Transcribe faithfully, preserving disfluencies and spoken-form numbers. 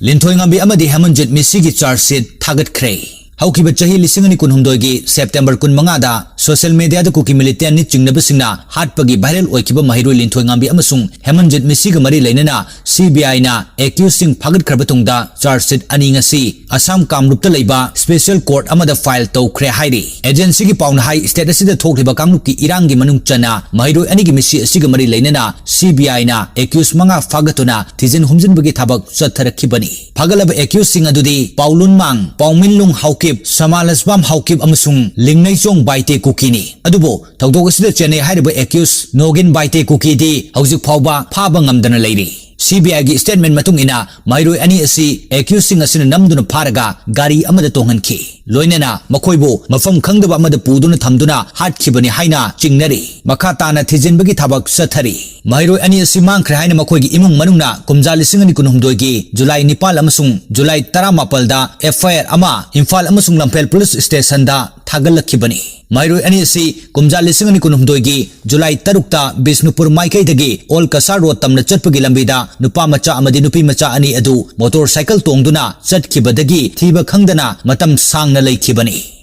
ꯂꯤꯟꯊꯣꯏꯉꯥꯝꯕꯤ ꯑꯃꯗꯤ ꯍꯦꯃꯟꯖꯤꯠ ꯃꯤꯁꯤꯒꯤ ꯆꯥꯔꯖ ꯁꯤꯠ ꯊꯥꯒꯠꯈ꯭ꯔꯦ꯫ ꯍꯧꯈꯤꯕ ꯆꯍꯤ ꯂꯤꯁꯤꯡ ꯑꯅꯤ ꯀꯨꯟꯍꯨꯝꯗꯣꯏꯒꯤ ꯁꯦꯞꯇꯦꯝꯕꯔ ꯀꯨꯟꯃꯉꯥꯗ ꯁꯣꯁꯤꯌꯦꯜ ꯃꯤꯗꯤꯌꯥꯗ ꯀꯨꯀꯤ ꯃꯤꯂꯤꯇꯦꯟꯠꯅꯤ ꯆꯤꯡꯅꯕꯁꯤꯡꯅ ꯍꯥꯠꯄꯒꯤ ꯚꯥꯏꯔꯦꯜ ꯑꯣꯏꯈꯤꯕ ꯃꯍꯩꯔꯣꯏ ꯂꯤꯟꯊꯣꯏꯉꯥꯝꯕꯤ ꯑꯃꯁꯨꯡ ꯍꯦꯃꯟꯖꯤꯠ ꯃꯤꯁꯤꯒ ꯃꯔꯤ ꯂꯩꯅꯅ ꯁꯤꯕꯤꯑꯥꯏꯅ ꯑꯦꯀ꯭ꯌꯨꯖꯁꯤꯡ ꯐꯥꯒꯠꯈ꯭ꯔꯕ ꯇꯨꯡꯗ ꯆꯥꯔꯖ ꯁꯤꯠ ꯑꯅꯤ ꯉꯁꯤ ꯑꯁꯥꯝ ꯀꯥꯝꯔꯨꯞꯇ ꯂꯩꯕ ꯁ꯭ꯄꯦꯁꯤꯌꯦꯜ ꯀꯣꯔꯠ ꯑꯃꯗ ꯐꯥꯏꯜ ꯇꯧꯈ꯭ꯔꯦ ꯍꯥꯏꯔꯤ꯫ ꯑꯦꯖꯦꯟꯁꯤꯒꯤ ꯄꯥꯎꯅ ꯍꯥꯏ, ꯁ꯭ꯇꯦꯠ ꯑꯁꯤꯗ ꯊꯣꯛꯂꯤꯕ ꯀꯥꯡꯂꯨꯞꯀꯤ ꯏꯔꯥꯡꯒꯤ ꯃꯅꯨꯡ ꯆꯟꯅ ꯃꯍꯩꯔꯣꯏ ꯑꯅꯤꯒꯤ ꯃꯤꯁꯤ ꯑꯁꯤꯒ ꯃꯔꯤ ꯂꯩꯅꯅ ꯁꯤꯕꯤꯑꯥꯏꯅ ꯑꯦꯀ꯭ꯌꯨꯖ ꯃꯉꯥ ꯐꯥꯒꯠꯇꯨꯅ ꯊꯤꯖꯤꯟ ꯍꯨꯝꯖꯤꯟꯕꯒꯤ ꯊꯕꯛ ꯆꯠꯊꯔꯛꯈꯤꯕꯅꯤ꯫ ꯐꯥꯒꯠꯂꯕ ꯑꯦꯀ꯭ꯌꯨꯖꯁꯤꯡ ꯑꯗꯨꯗꯤ ꯄꯥꯎꯂꯨꯟꯃꯥꯡ, ꯄꯥꯎꯃꯤꯟꯂꯨꯡ ꯍꯥꯎꯀꯤꯞ, ꯁꯃꯥꯂꯁꯕꯥꯝ ꯍꯥꯎꯀꯤꯞ ꯑꯃꯁꯨꯡ ꯂꯤꯡꯅꯩꯆꯣꯡ ꯕꯥꯏꯇꯦ ꯀꯨꯀꯤꯅꯤ꯫ ꯑꯗꯨꯕꯨ ꯊꯧꯗꯣꯛ ꯑꯁꯤꯗ ꯆꯦꯟꯅꯩ ꯍꯥꯏꯔꯤꯕ ꯑꯦꯀ꯭ꯌꯨꯖ ꯅꯣꯒꯤꯟ ꯕꯥꯏꯇꯦ ꯀꯨꯀꯤꯗꯤ ꯍꯧꯖꯤꯛ ꯐꯥꯎꯕ ꯐꯥꯕ ꯉꯝꯗꯅ ꯂꯩꯔꯤ꯫ ꯁꯤꯕꯤꯑꯥꯏꯒꯤ ꯁ꯭ꯇꯦꯠꯃꯦꯟꯠ ꯃꯇꯨꯡ ꯏꯟꯅ, ꯃꯍꯩꯔꯣꯏ ꯑꯅꯤ ꯑꯁꯤ ꯑꯦꯀ꯭ꯌꯨꯖꯁꯤꯡ ꯑꯁꯤꯅ ꯅꯝꯗꯨꯅ ꯐꯥꯔꯒ ꯒꯥꯔꯤ ꯑꯃꯗ ꯇꯣꯡꯍꯟꯈꯤ꯫ ꯂꯣꯏꯅꯅ ꯃꯈꯣꯏꯕꯨ ꯃꯐꯝ ꯈꯪꯗꯕ ꯑꯃꯗ ꯄꯨꯗꯨꯅ ꯊꯝꯗꯨꯅ ꯍꯥꯠꯈꯤꯕꯅꯤ ꯍꯥꯏꯅ ꯆꯤꯡꯅꯔꯤ꯫ ꯃꯈꯥ ꯇꯥꯅ ꯊꯤꯖꯤꯟꯕꯒꯤ ꯊꯕꯛ ꯆꯠꯊꯔꯤ꯫ ꯃꯍꯩꯔꯣꯏ ꯑꯅꯤ ꯑꯁꯤ ꯃꯥꯡꯈ꯭ꯔꯦ ꯍꯥꯏꯅ ꯃꯈꯣꯏꯒꯤ ꯏꯃꯨꯡ ꯃꯅꯨꯡꯅ ꯀꯨꯝꯖꯥ ꯂꯤꯁꯤꯡ ꯑꯅꯤ ꯀꯨꯟꯍꯨꯝꯗꯣꯏꯒꯤ ꯖꯨꯂꯥꯏ ꯅꯤꯄꯥꯜ ꯑꯃꯁꯨꯡ ꯖꯨꯂꯥꯏ ꯇꯔꯥꯃꯥꯄꯜꯗ ꯑꯦꯐ ꯑꯥꯏ ꯑꯥꯔ ꯑꯃ ꯏꯝꯐꯥꯜ ꯑꯃꯁꯨꯡ ꯂꯝꯐꯦꯜ ꯄꯨꯂꯤꯁ ꯁ꯭ꯇꯦꯁꯟꯗ ꯊꯥꯒꯠꯂꯛꯈꯤꯕꯅꯤ꯫ ꯃꯍꯩꯔꯣꯏ ꯑꯅꯤ ꯑꯁꯤ ꯀꯨꯝꯖꯥ ꯂꯤꯁꯤꯡ ꯑꯅꯤ ꯀꯨꯟꯍꯨꯝꯗꯣꯏꯒꯤ ꯖꯨꯂꯥꯏ ꯇꯔꯨꯛꯇ ꯕꯤꯁꯅꯨꯄꯨꯔ ꯃꯥꯏꯀꯩꯗꯒꯤ ꯑꯣꯜ ꯀꯁꯥꯔ ꯔꯣꯗ ꯇꯝꯅ ꯆꯠꯄꯒꯤ ꯂꯝꯕꯤꯗ ꯅꯨꯄꯥ ꯃꯆꯥ ꯑꯃꯗꯤ ꯅꯨꯄꯤ ꯃꯆꯥ ꯑꯅꯤ ꯑꯗꯨ ꯃꯣꯇꯣꯔ ꯁꯥꯏꯀꯜ ꯇꯣꯡꯗꯨꯅ ꯆꯠꯈꯤꯕꯗꯒꯤ ꯊꯤꯕ ꯈꯪꯗꯅ ꯃꯇꯝ ꯁꯥꯡꯅ ꯂꯩꯈꯤꯕꯅꯤ꯫